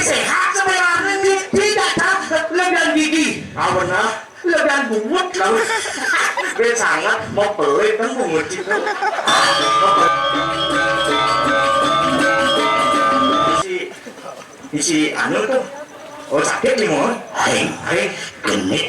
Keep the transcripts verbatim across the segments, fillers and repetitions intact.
Sehat sebenarnya, tidak tahu. Lebihan gigi. Apa nah? Lebihan bungut lah. Gue sangat mau pelit kan bungut itu. Isi, isi anu tuh. Oh, sakit nih, mau. Aing, aing, genit.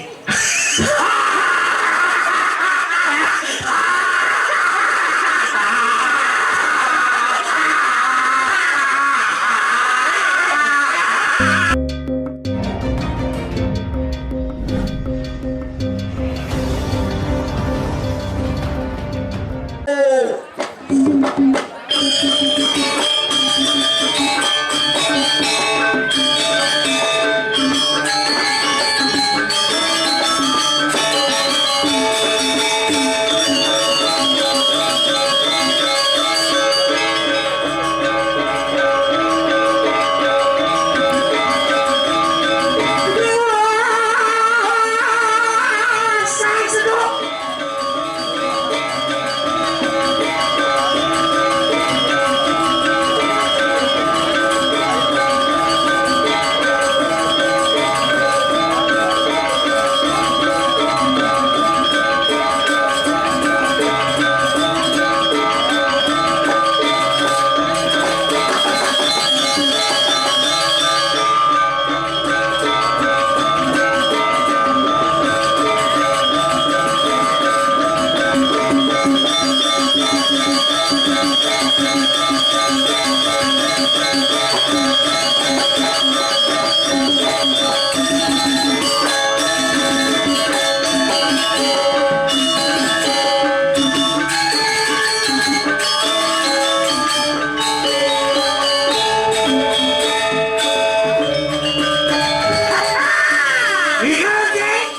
Iya, Jeng.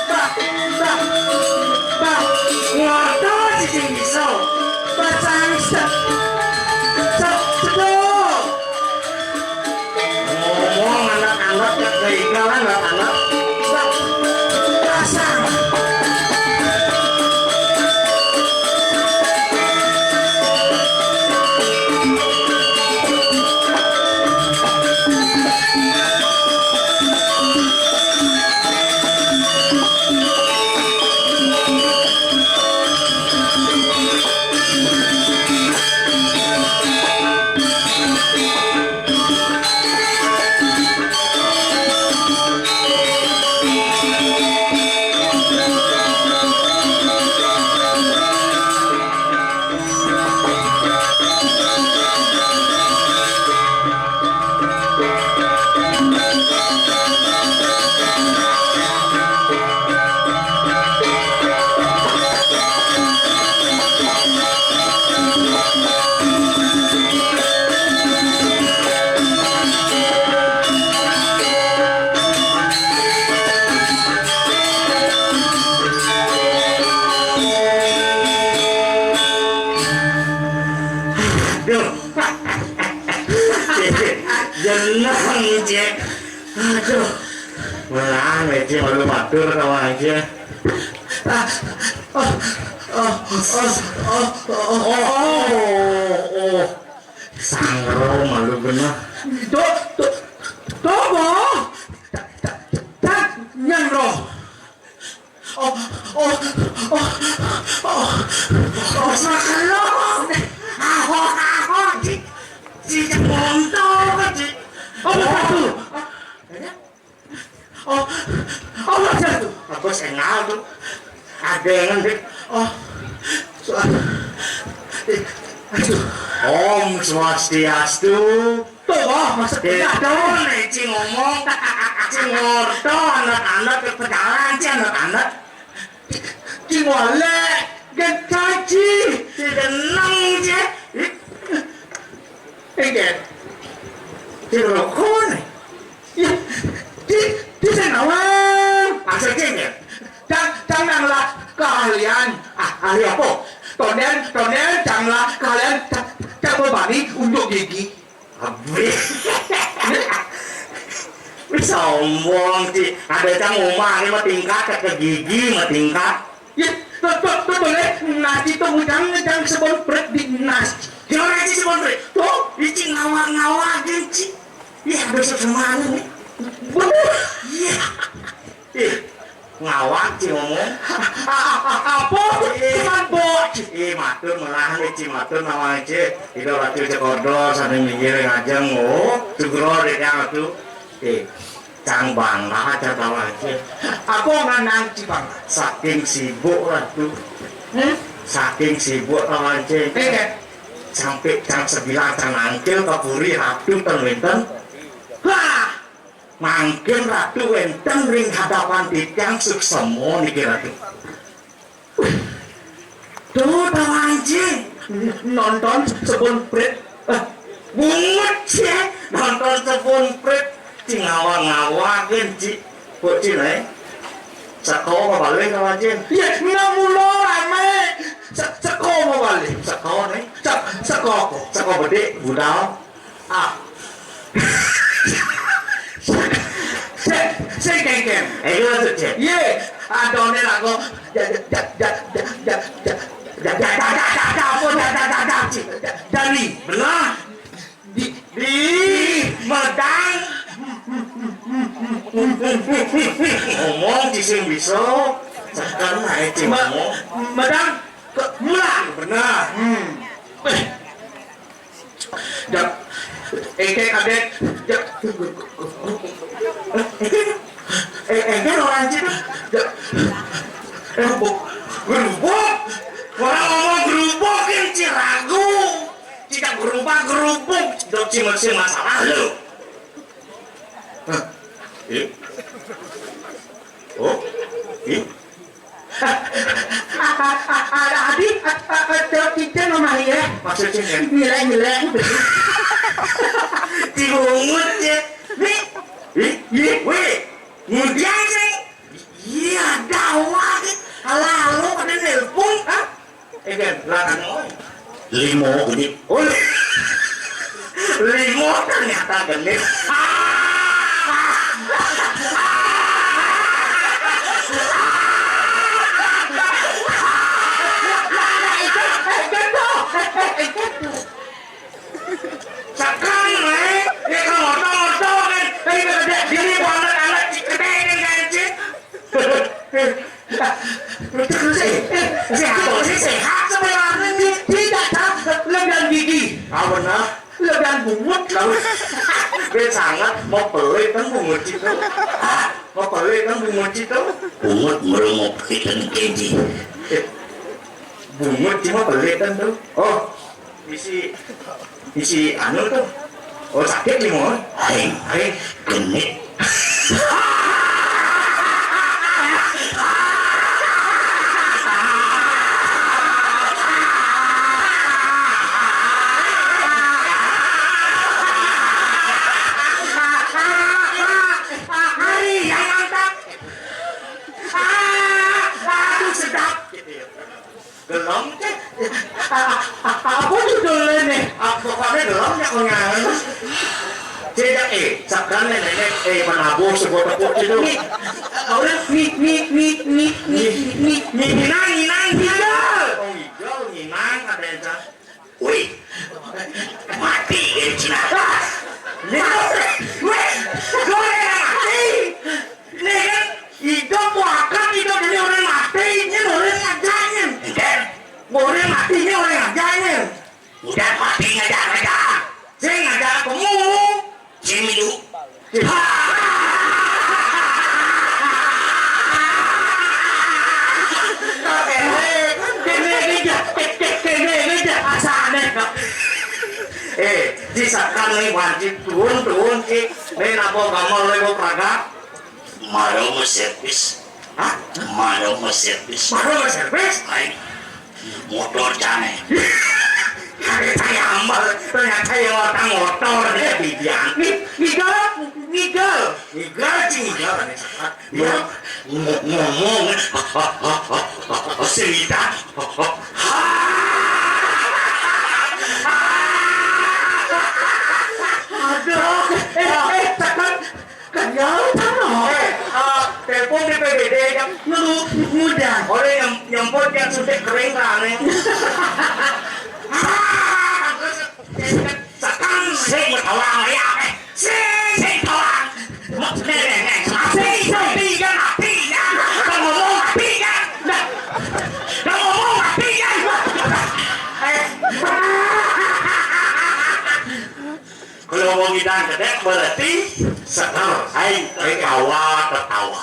Bah, bah, bah, ngotot si Jeng Biso. Bah, sang, sep, sep, sedot. Ngomong anak-anak, ya, keigalan anak-anak. Bah, pasang. Aduh. Jeneng, Cek. Aduh. Menang, Cek. Malu batur sama aja. Ah, oh, oh, oh, oh, oh, oh, oh. Oh, oh. Sangro malu bener. Tuh, tuh, tuh, Bo. Tak, tak, tak, nyang roh. Oh, oh, oh, oh, oh, makan lo. Aho, aho, Cik. Cik, monto, Cik. Oh, betul. Oh, oh, betul. Aku sengal tuh. Ada yang ngendek. Oh, so-, eh, aduh. Om Swastiastu. Tuh, oh, masuk. Eh, dah, dong. Nih, Cing ngomong. Cing ngorto, anak-anak ke pedalan, Cing, anak-anak. Cing wale, getaji, Cing denang, Cing. Engke. Cing rokok nih. Ya, di, di sana, Wan. Maksudnya, ya. Cang, cang nang lah keahlian. Ah, ahli apa? Tonden, tonden, cang lah keahlian. Cang, cang mau bani untuk gigi. Abis. Wis sombong, Ci. Ada cang omah, ini mah tingkat, ke gigi, mah tingkat. Ya, tuh, tuh, tuh, tuh, leh. Nasi tuh, ngujang, ngujang, sebon prek di nasi. Gimana, Ci, sebon prek? Tuh, Ci ngawak-ngawak, Ci. Ih, aduh, sesemane nih. Bener. Iya. Ih, ngawak, Ci, ngomong. A-, a-, a-, apa? Ih. Cuman bok. Ih, matur malahan, Ci, matur nawang, Ci. Ida Ratu Cekodo, sane minggir ngajeng, oh, sugro dek yang atu. Ih, cang bangga aja tawang, Ci. Apa nganang, Ci, Bang? Saking sibuk, Ratu. Hmm? Saking sibuk tawang, Ci. Iya. Sampai jam sembilan tangangkil ke puri Ratu ten wenten. Wah, mangkin Ratu wenten ring hadapan titiang suksema niki, Ratu. Tuh, Bang Anjing, nonton Sebun Prit. Eh, bungut, Ci, nonton Sebun Prit. Ci ngawang-ngawang, Ci. Bocil, eh? Seko apa balik, Kang Wajin? Ya, ngamula rame. Se-, seko apa balik? Seko, nih. Se-, seko apa? Seko bedik, budal. Ah. Sing, sing kengkeng. Eh, iya, maksud, Cek. Ye, adone lagu. Ja, ja, ja, ja, ja, ja, ja, ja, ja, ja, ja, ja, ja, apa? Ja, ja, ja, ja, Cek. Ja, jani. Benar. Di, di, medang. Ngomong, Ci, sing bisa. Sekarang ae, Ci, me-, ngomong. Medang ke mula. Benar. Hmm. Eh. Jak, engke kadek. Jak. Eh, engke orang, Ci. Jak. Eh, bu-, gerubuk. Orang ngomong gerubuk, yang Ci ragu. Cicak berubah gerubuk, dok, Ci, masih masalah lu. Hah? Iya? Oh? Iya? Adi, ada kita mah ya. Maksudnya, ya? Nyelek-nyelek. Dibungut, ya. Nih. Ih, ih, weh. Ngudian, sih. Iya, gawat. Lalu pada nelpon, ah. Eh, kan, lah, kan, oh. Limo genit. Oh, limo ternyata genit. Sekarang, eh, ya, kalau motor, motor, kan, eh, gede, gini, banget, anak, gede, kan, Cik. Terus, eh, eh, sehat, sih, sehat sebenarnya. Di-, tidak, Cak. Lebihan gigi. Ah, benar. Lebihan bungut. Lalu, gue sangat mau pelit kan bungut itu. Ah, mau pelit kan bungut itu. Bungut merem mau pelit dan gigi. Eh, bungut cuma pelit kan tuh. Oh, Misi, misi anu tuh. Oh, sakit nih, Mon. Aing, aing genit. Hari yang mantap. Ah, aduh, sedap. Gelem, Cek. Apa judulnya nih? Ah, pokoknya gelem, ya, konyangan. Cek, eh, sakit nih, nenek, eh, menabuh sebuah tepuk itu. Nih, orang nih, nih, nih, nih, nih, nih, nih, nginang, nginang, nginang. Oh, iya, nginang, katanya, Cak. Wih, mati, eh, Cina. Wih, wih, goreng mati. Nih kan, hidup wakil, hidup ini orang mati, ini orang ngajakin. Kan? Orang mati, ini orang ngajakin. Udah mati ngajak-ngajak. Saya ngajak kamu. Sini dulu. Ha! Kene aja, kene aja, asane. Eh, di sakar nih wajib turun, turun, Ci. Nih, napa kamu lagi praga? Maro servis. Hah? Maro servis. Maro servis? Aing motor jane. Ada saya ambal, ternyata yang orang motor dia bidian. Ni-, nigel, nigel. Nigel, Ci, nigel, aneh sangat. Dia ngo-, ngomong. Cerita. Aduh, eh, eh, tekan. Kan ya, kan, oh. Eh, eh, telepon B P B D, kan? Ngelu-, ngudang. Orang yang nyemput yang suntik kering, kan, eh. Sekarang saya mau tawa, ya, eh. Saya Berarti seger. Aing, aing kawa tertawa.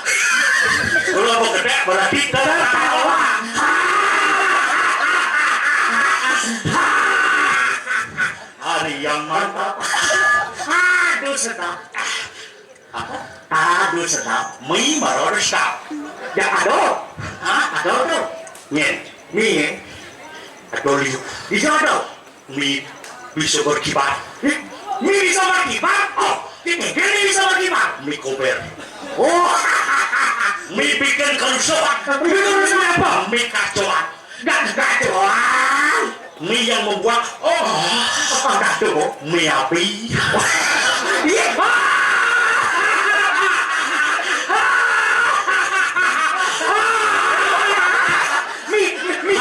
Kalau mau gede berarti tertawa. Hari yang mantap. Aduh, sedap. Apa? Aduh, sedap. Mie baru sedap. Ya, aduh. Hah? Aduh tuh. Nyen. Mie. Aduh, liu. Bisa aduh. Mie bisa berkibar. Mie bisa berkibar? Oh, ini mie bisa berkibar. Mie kober. Oh, mie bikin kerusuhan. Mie kerusuhan apa? Mie kacauan. Gak kacauan. Mie yang membuat, oh, gak tuh, mie api. Iya. Mie, mie, mie.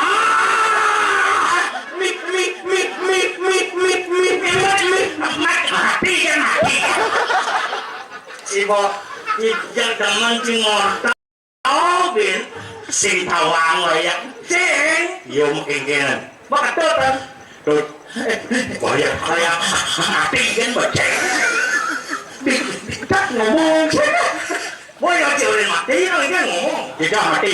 Mie, mie, mie, mie, mie, mie, mie, mie, mie, mie. Mati, mati, ya, mati. Si Bo, si jangan cingorta. Oh, bin. Sing tawang wayang. Sing. Yo, mungkin kene. Bakal tuh, kan? Tuh. Wayang, wayang. Mati, kan, boceng. Di, di, tak ngomong. Boy, ya, cewek mati, ya, kan ngomong. Tidak mati.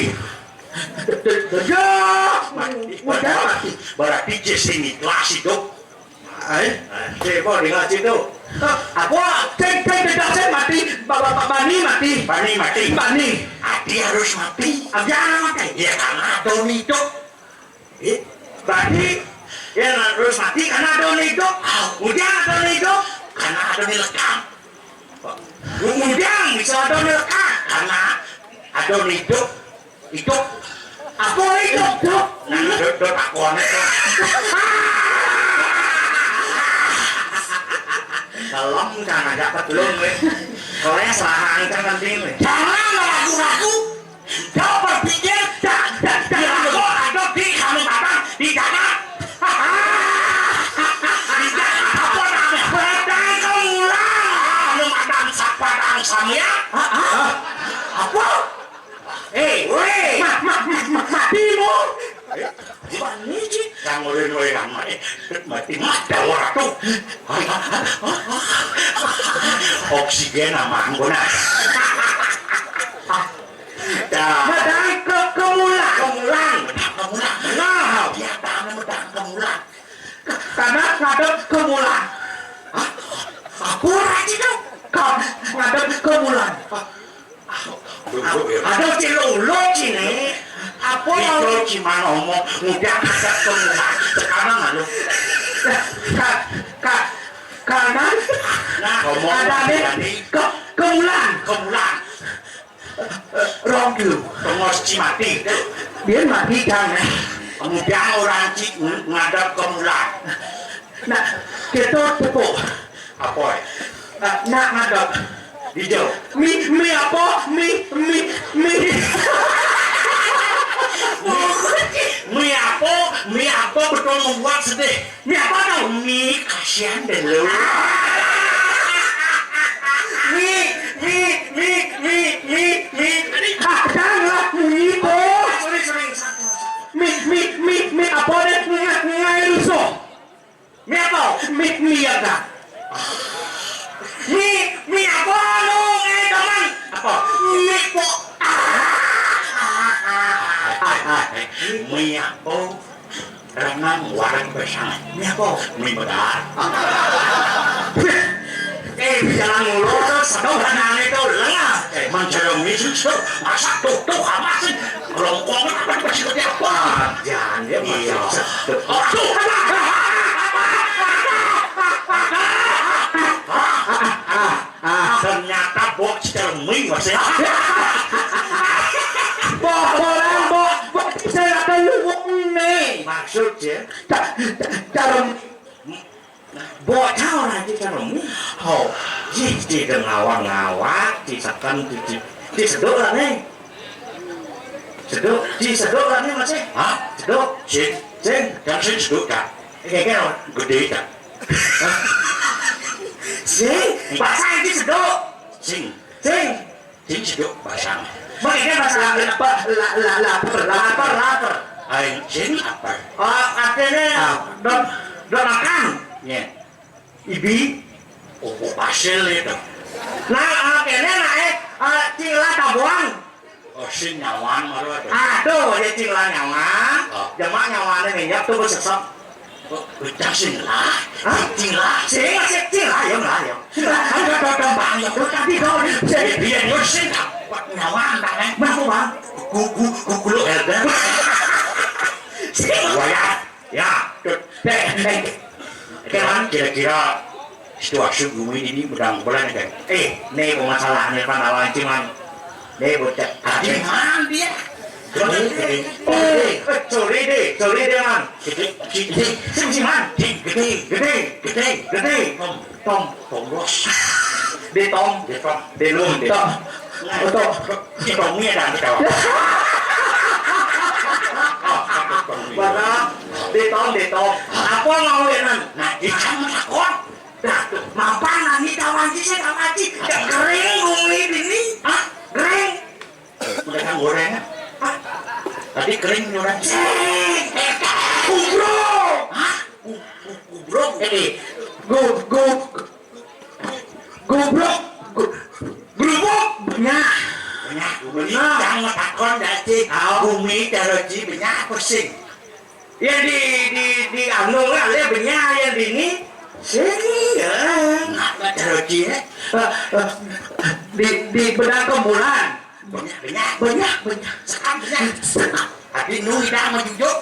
Tidak mati. Udah mati. Berarti dia sing ikhlas hidup. Ai, coba dengan situ. Apa? Cek, cek, cek, cek, mati. Ba-, ba-, ba-, bani mati. Bani mati. Bani. Adi harus mati. Abi anak mati. Ya, karena ada hidup. Eh, berarti ya harus mati karena ada hidup. Kemudian ada hidup karena ada lekang. Kemudian bisa ada lekang karena ada hidup. Hidup. Apa hidup? Nah, hidup, hidup aku aneh. Dalam kan aja belum, weh. Kalau yang serahan kan nanti, weh. Jangan ragu-ragu. Kau berpikir, dah, dah, dah, aku ada di Kalimantan, di Jakarta. Di Jakarta apa namanya? Padang Kemulan. Anu Padang, Sa-, Padang Samia. Hah? Apa? Eh, weh. Ma, ma, ma, ma, matimu. Wani, Ci. Kang ulun, weh, ramai. Mati mah, jawara tuh. Oksigen sama anggona. Dah. Medang ke, Kemulan. Kemulan, medang Kemulan. Nah, biar tahu medang Kemulan. Karena ngadep Kemulan. Hah? Apa orang itu? Ka-, ngadep Kemulan. Duh, duh, ya. Ada ciluluk sini. Apa itu yang cuma ngomong, udah ngadep Kemulan. Sekarang lalu. Ka-, ka-, karena nah, ngomong ada nih tadi. Ke-, Kemulan. Kemulan. Rong kilo. Tengos ci mati. Dia mati kan. Kemudian orang ci ng-, ngadep Kemulan. Nah, kita tepuk. Apa? Nah, nak ngadep. Hijau. Mi, mi apa? Mi, mi, mi. Mi apa? Mi apa betul membuat sedih? Mi apa tau? Mi, kasihan deh lu. Mi, mi, mi, mi, mi, mi. Ah, janganlah bunyi, Bos. Sorry, sorry. Mi, mi, mi, mi apa deh? Ngai, ngai rusuh. Mi apa? Mi, mi ya, Kak. Mi, mi apa lu, eh, teman? Apa? Mi po. Mi apa? Renang warang bersama. Ini apa? Mie benar. Eh, bicara mulu tuh, sedang renang itu lengah. Eh, mencari mie itu, masak tuh, tuh, apa sih? Kelongkong apa, apa sih, seperti apa? Jangan, dia iya. Masak. Aduh. Ah, ternyata bok cermin, maksudnya. Bok, orang, bok, bok, saya kata lu, bok, nih. Maksudnya? Ca-, ca-, cara bocah orang aja cermin. Oh, jih, di ngawang-ngawang, di sekan, di, di, di seduk lah, nih. Seduk, di seduk lah, nih, masih. Hah? Seduk. Sing. Sing. Yang sing seduk, Kak. Kayak gede, Kak. Sing, bahasa Inggris seduk. Sing. Sing. Sing seduk bahasa. Makanya bahasa apa? La, la, lapar, lapar, lapar. Aing sing lapar. Oh, artinya don, don makan. Ya. Ibi. Oh, hasil itu. Nah, ah, kéné nah, eh, ah, cing lah tabuang. Oh, sing nyawang, aduh, aduh. Aduh, ya cing lah nyawang. Oh. Jemak nyawané nginjak tuh besesak. Oh, udah sing lah. Hah? Cing lah. Sing, sing, cing lah, ya lah, ya. Sing lah, kan udah gampang, ya. Tuh tadi dong. Sing. Iya, iya, sing lah. Pak nyawang, tak, eh. Kenapa, Bang? Kuku, kuku lu hebat. Sing. Wayah. Ya, tut. Eh, eh. Kira-kira situasi bumi ini udah bulan kan? Eh, nih permasalahannya pan awal cuman nih bocah. Di mana dia? Gede, gede. Oh, eh, sorry deh, sorry deh, Man. Gede, gede. Sing, sing, Man. Gede, gede, gede, gede. Tom, tom, tom, bos. Di tom, di tom, di lu, di tom. Tom. Di tomnya dah, di tom. Mana? Di tom, di tom. Apa mau ya, Man? Nah, di tom takon. Nah, mapan nani kawan sih, saya kawan sih. Ya, kering bumi ini. Hah? Kering. Udah kan gorengan. Hah? Tadi kering orang. Cing. Kubro. Hah? Ku-, ku-, kubro. Eh, gu-, gu-, gubro. Gu-, grubuk. Benyah. Benyah. Benyah. Jangan takon dah, Cing. Au. Bumi taruh di benyah apa sih? Ya di, di, di anu lah, ya benyah ya di ini. Sing, ya. Nggak, nggak taruh di, ya. Eh, eh, di, di benang kemulan. Benyah, benyah. Benyah, benyah. Sekarang benyah. Sekarang. Tapi nu idang mah jujur.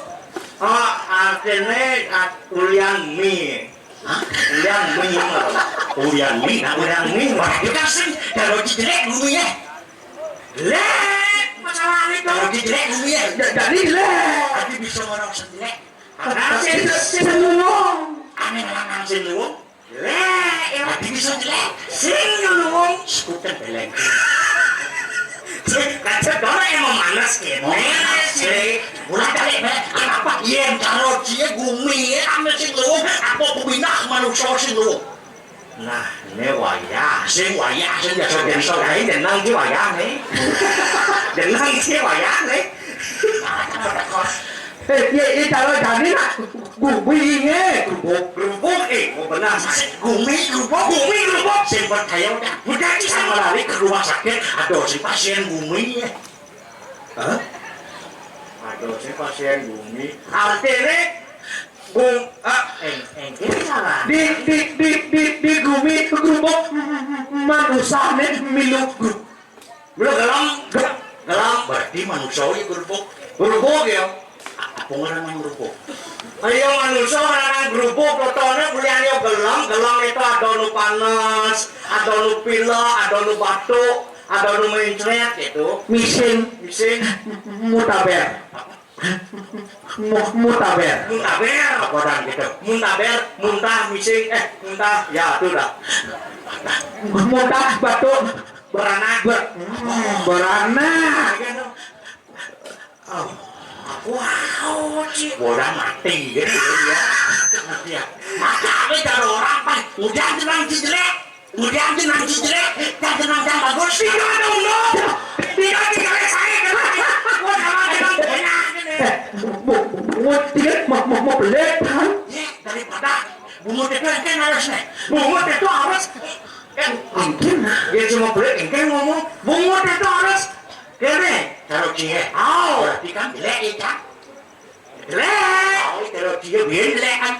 Oh, artinya, ah, ulian mi. Hah? Ulian mi. Ulian mi, nah, ulian mi. Wah, dia kan sing, taruh di jelek dulu ya. Lek, masalah itu. Kalau di jelek dulu ya. Ja-, jadi jelek. Tapi bisa orang sing jelek. Tapi sing, sing luwung. Aneh orang sing luwung. Lek, ya. Tapi bisa jelek. Sing luwung. Sekutan beleng. Sing, kacau dong emang manas gitu. Oh, manas, sih. Mulai kali, Pak. Kenapa? Iya, taruh dia gumi ya, ame sing luwung. Apa bumi nah manusia sing luwung? Nah, ini wayah. Sing wayah, sing biasa jadi lain jenang ki wayah nih. Jenang ki wayah nih. Eh, iya, iya, kalau jani nak gumi ini. Grubuk, grubuk, eh, oh benar. Gumi, grubuk, gumi, grubuk. Sing percaya udah. Udah, kita melari ke rumah sakit. Aduh, si pasien gumi ya. Hah? Aduh, si pasien gumi. Artinya, gum-, ah, eng-, engkén salah. Di, di, di, di, di gumi grubuk manusia nih milu gru-, milu gelem, gelem. Berarti manusia ya grubuk. Grubuk ya. Apa ngaran grubuk? Ayo manusia ngaran grubuk, fotonya kuliahnya gelem, gelem itu ada nu panas, ada nu pilek, ada nu batuk, ada nu mencret gitu. Mising. Mising. Mutaber. Mu-, mutaber. Muntaber. Apa dan gitu? Muntaber, muntah, mising, eh, muntah, ya itu dah. Muntah, batuk, beranak. Ber-, hmm, beranak. Iya, tuh. Oh, wow, cik. Bola mati, gitu ya. Iya. Maka ada cara orang, Pak. Udah tenang, cik, jelek. Udah, jangan jelek, jangan, jangan bagus. Tidak ada untung. Tidak, tidak ada saya, tidak ada. Gua sama dengan banyak ini. Eh, bu, bu, bu, tidak, mau, mau, mau pelit, kan? Ya, daripada bungut itu engkén harus nih. Bungut itu harus, kan? Mungkin. Dia cuma pelit, engkén ngomong, bungut itu harus. Kene, taruh dia. Oh, berarti kan jelek, ya, kan? Lek, kalau dia biar lek kan.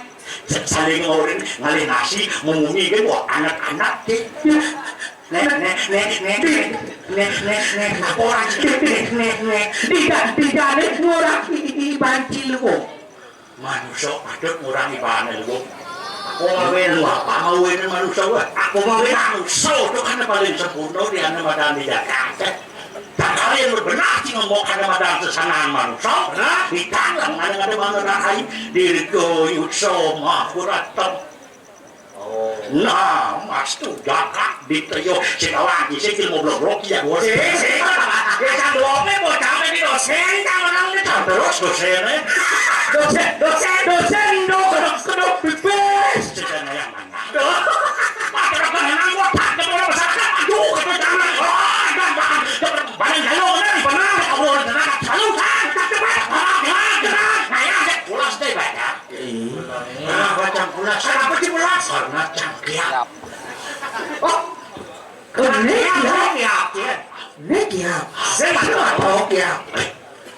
Sa-, saling ngorin, ngalih nasi, ngomongin kan, wah, anak-anak, deh. Nek, nek, nek, nek, nek, nek, nek, nek, apa orang sih? Nek, nek, nek. Tidak, tidak, nek, ngurang i-, i-, iban cilung. Manusia patut ngurang iban cilung. Apa mau wéh? Apa mau wéh manusia, wah? Apa mau wéh manusia itu kan paling sempurna di anak badan di Jakarta. Takkalih benar sing ngomong ada madang sesangan manusia. Nah, ditanglang ada-ada mana rahayu. Dirgo yutso mahuratem. Oh. Nah, mas tu jagat diteyo sing awak sing ilmu blok-blok ya, bos. Eh, sing. Ya, kan doangnya bocah ini dosen, kan orang ini kan terus dosen, eh. Dosen, dosen, dosen, dok, kedok, kedok, pipis. Sing yang mana? Aduh, kata orang, "Wah, tak ada orang besar." Aduh, kata jangan. Oh, jangan, jangan. Jangan, jangan, jangan, jangan. Aduh, jangan, jangan. Aduh, jangan, jangan, jangan. Nah, ya, ada pulas deh, baca. Iya. Nah, baca pulas. Kenapa sih pulas? Karena cangkiak. Oh, né kiap. Kiap, ya. Né kiap. Sing mata kiap.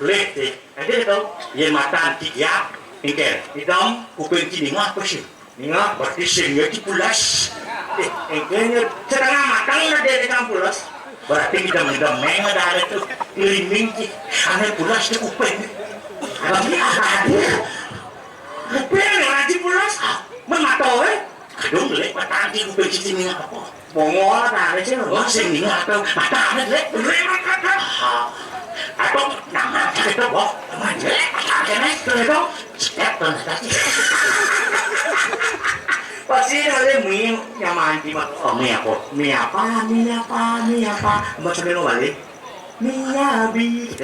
Lih, lih. Ada to, yén matan ci kiap, engké. Item, kuping ci ningah apa sih? Ningah, berarti sing ya ci pulas. Eh, engké nya setengah matang lah dia di pulas. Berarti kita minta meng ada ada tuh, ngeliming ci. Ané pulas tuh kuping. Ada, ada. Kuping yang lagi pulas. Mén mata, eh. Kadung lé, matan ci kuping ci ningah apa? Bongol apa ada sih? Oh, sing ningah apa? Matan lé. Lé, matan. Ah. Atau nama kita, boh. Nama lé, matan kéné. Tuh, itu. Step, tuh, tadi. Pasti ada mie nyaman di mah. Oh, mie apa? Mie apa? Mie apa? Mie apa? Mau sambil mau balik? Mie abi.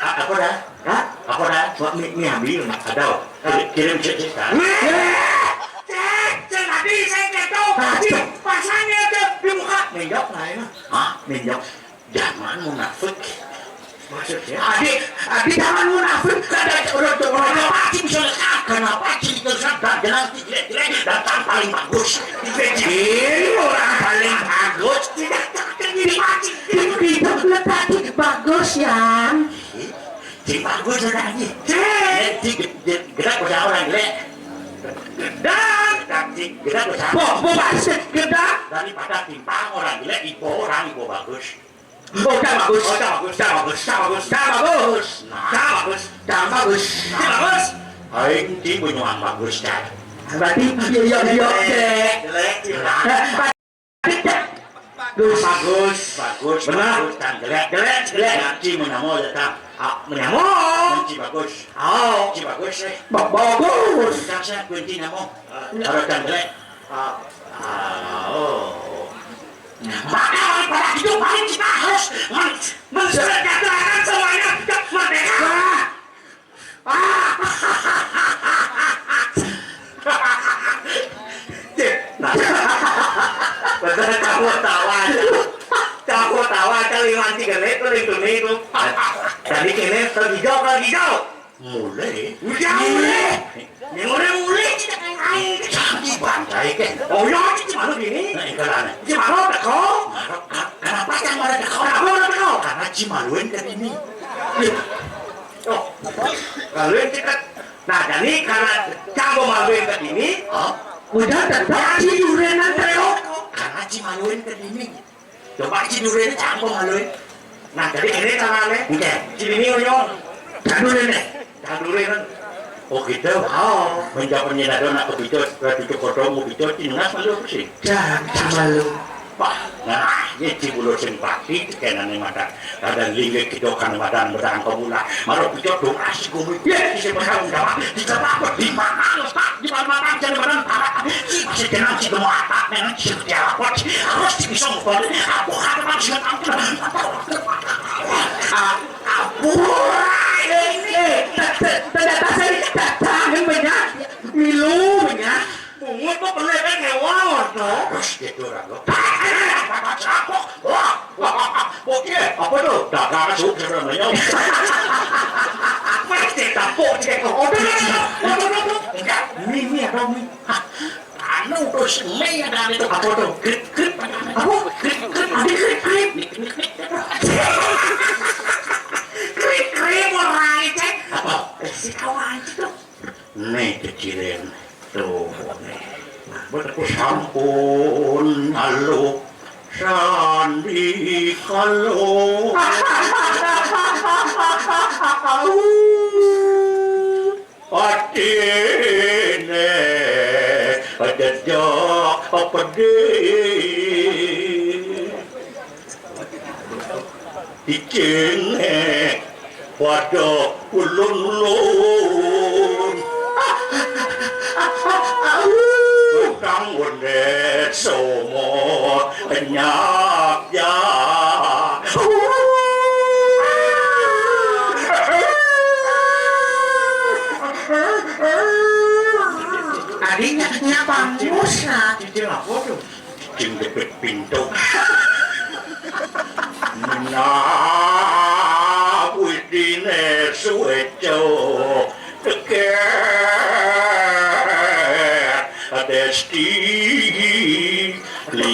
A-, apa dah? Hah? Apa dah? Wah, mie, mie abi, Mas. Ada. Kirim, kirim, kirim, kirim. Cek, cek, tadi saya ketok. Pasangnya ada di muka. Menjok, nah, ini. Hah? Menjok. Jangan munafik. Maksudnya? Adi, Adi jangan munafik. Kada orang orang apa sih bisa, kenapa sih kita sadar dengan jelek-jelek datang paling bagus. Ini orang paling bagus. Tidak, tidak, tidak, tidak, tidak, tidak, bagus, Yang. Sing bagus sudah ini. Cek. Cek, cek, gerak pada orang jelek. Gedak, gedak, gedak, gedak. Boh, boh, pasti gedak. Daripada timpang orang jelek, ibo orang, ibo bagus. Oh, dah bagus. Oh, dah bagus, dah bagus, dah bagus, dah bagus. Nah. Dah bagus, dah bagus. Dah bagus. Aing ti benyuang bagus, dah. Berarti iya, iya, iya, cek. Jelek, jelek. Bagus. Bagus, bagus, benar. Bagus, tang jelek. Jelek, jelek. Nanti menamo datang. Ah, menamo. Nanti bagus. Oh. Nanti bagus, eh. Ba-, bagus. Tang saya kunci namo. Ada tang jelek. Ah, ah, oh. Maka pada hidup hari kita harus men-, mensejahterakan semuanya, merdeka. Ah! Nah. Betul, tawa-tawa aja. Tawa-tawa aja, lima tiga menit, paling tuh nih, tuh. Tadi kene, terhijau, terhijau. Mulai. Udah mulai. Yang udah mulai, kita yang lain. Jadi bantai, kan? Oh, iya, kita malu gini. Nah, ini kan aneh. Kita malu, teko. Malu, ka-, kenapa yang malu teko? Kenapa malu teko? Karena Cimaluin kan ini. Oh, kalau yang dekat. Nah, jadi karena canggo maluin ke sini, hah? Udah tetap Cidurenan terus. Karena Cimaluin ke sini. Coba Cidurenan canggo maluin. Nah, jadi ini tangannya. Oke. Sini nih, Unyong. Cidurenan. Cidurenan. Oh, gitu. Oh. Menjawab nyedado nak kepicut, kepicut kodong, kepicut, ini nggak malu apa sih? Jangan malu. Wah, nah, ini di bulu sing pati, tekenan nih mata. Ada linggih gitu kan badan bedang kemula. Maro picot dong asik gumi. Ya, bisa bertanggung jawab. Bisa apa? Di mana letak? Di mana mata? Jadi badan parah. Si masih kenal si gemuk apa? Memang si seperti apa? Harus si bisa ngukul. Aku kata tak siap ampun. Ah, ampun. Eh, eh, tak, tak, tak, tak, saya tak tahan banyak. Milu banyak. Bungut mah perlu kan hewan, no? Terus gitu, Ranggo. Apa? Wah, wah, wah, wah, apa tuh? Dagang sup sebenarnya. Apa sih, tampuk, cek. Oh, udah, udah, udah, udah, udah. Enggak, mie, mie, ada mie. Hah, anu, terus mie ada itu. Apa tuh? Krip, krip, apa? Apa? Krip, krip, ada krip, krip. Krip, krip, orang cek. Apa? Eh, si kawan itu. Nih kecilen tuh nih. Sampun aluk sandi kalu. Atine jejak pedih. Icingé pada ulun-ulun. Utang wendet somo kenyap ya. Adinya, nya pangus, nah. Cicing apa tuh? Cicing depit pintu. Menawi dine suweco teket desti.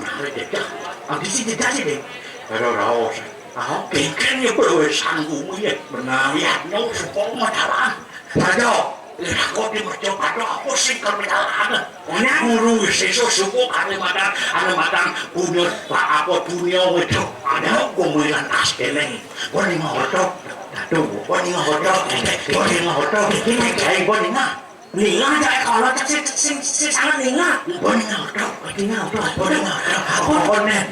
menawi jejak. Abdi sing jejak sih, Ding. Ora raos. Ah, kéngkén ya, bro, sanggup ya. Benar. Ya, nyau sumpah mataran. Saja. Ya, kok di mercon pada apa sih kami jalan? Guru sesuk suku kami madan, anu madan punya, apa, punya itu. Ada gombelan tas keleng. Gua ning orto. Aduh, gua ning orto. Gua ning orto. Ini kayak gua ning. Ninga aja kalau cek sing, sing, sing sangat ninga. Gua ning orto. Ning orto. Gua ning orto. Apa nih?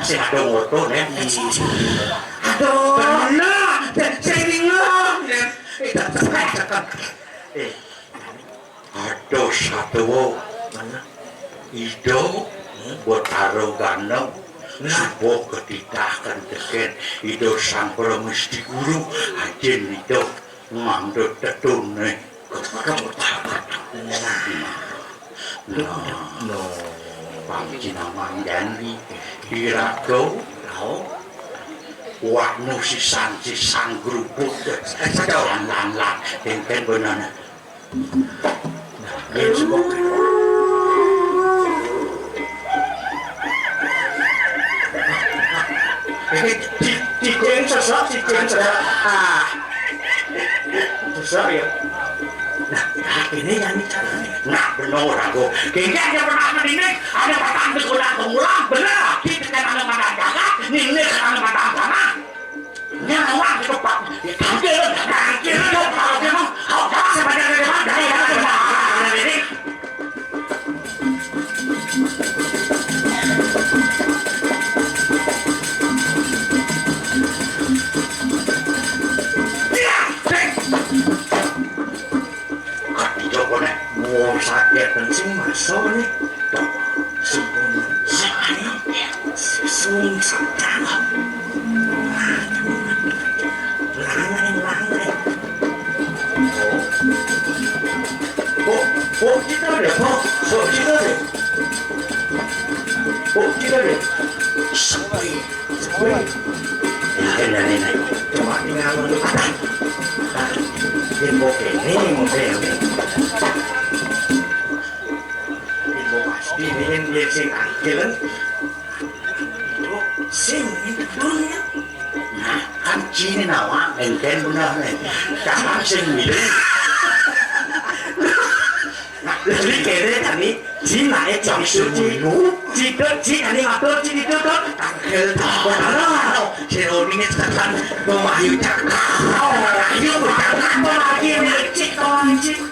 Sing ada orto nih. Aduh. Benar. Sing ninga. Eh, tak, tak, tak, tak. Eh, aduh, satuwa. Mana? Ida, hmm? Betara Gandeng, nah, suba ketitahaken teken Ida Sang Pramesti Guru, ajin Ida ngandhut tetune. Nah, nah, no. Panjenengan jani iraga, no. Wah, nu sisan-sisan grubuk. Lan, lan, lan, enten benana. Nggih, sumpah. Iki di, diceng sesek, diceng sesek. Ah. Sesek ya. Nah, nah, ini yang caranya. Nah, benar aku. Kengkek aja pernah mendingin, ada patang di gudang kemulang, benar. Kita kan ada makan jagat, ini kan ada makan tanah. Nyawa di tempat. Tangkil, tangkil, tangkil. Kau tak sebenarnya dari mana? Dari mana? Dari mana? Ini. Iya, sing. Kok dijogone? Wong sakit sing masuk nih. Sing, sing, sing, sing. Langen, langen. Oh, oh, kita ada, oh, oh, kita ada. Oh, kita ada. Sepi, sepi. Ini, ini, ini. Cuma tinggal menunggu. Ini mau ini, mau ini. Ini mau pasti, ini, ini sing angkilan. Sing itu dunia. Nah, kan cini nawa, enten benar nih. Kakak sing milih. Nah, jadi kene tani, cina e cang suci. Cito, ci, ani matur, ci, cito, to. Tangkel, benar. Si Roni ini tekan, memayu cakap. Oh, ayo, cakap, lagi, cito, cito.